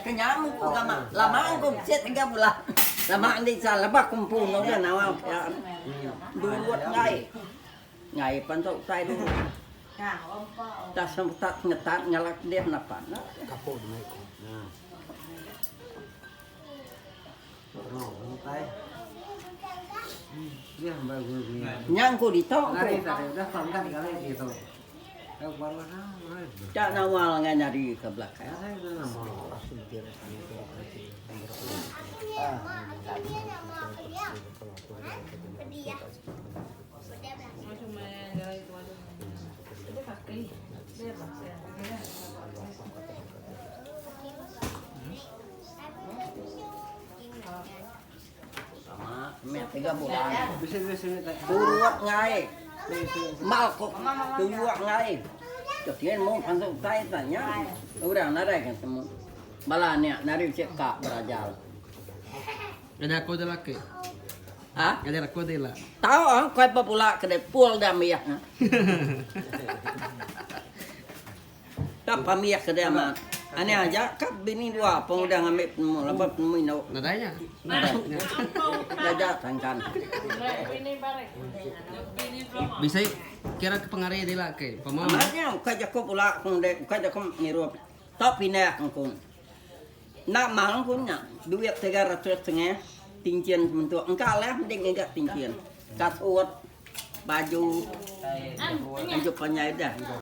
Kenyang ku lama lama ku besit tiga bulan lama enti sa lebah kumpu enggau udah nawang pia durut enggai enggai pan tu utai durut tak sempat ngetat ngelak dih napa enda. Nya ku ditu ku. Tak nawal ngan nyadi ke belakang. Sama meh 3 bulan. Turut ngai. Mal ko tuyuk ngai. Kesian mung pansu utai ta nya. Orang nadai kan temu. Bala nya nari bisi ka berajal. Ngajar aku dela ke. Ha? Ngajar aku dela. Tau ah kai pepula ke deh pul dah mih. Tak pamih ke dia amat. Aneh aja ka bini dua pun udah ngambi penemu laban penemu indu. Nadai nya. Nadai. Jaja tangkan. Bisi kira ke pengari dila ke pama. Amat nya ukai jaku pula ku dek ukai jaku ngirup. Tau pindah ku. Enda mal ku nya duit 300 setengah tinchin sementuk engka alah mending ngiga tinchin. Kasut baju anjuk panjai dah.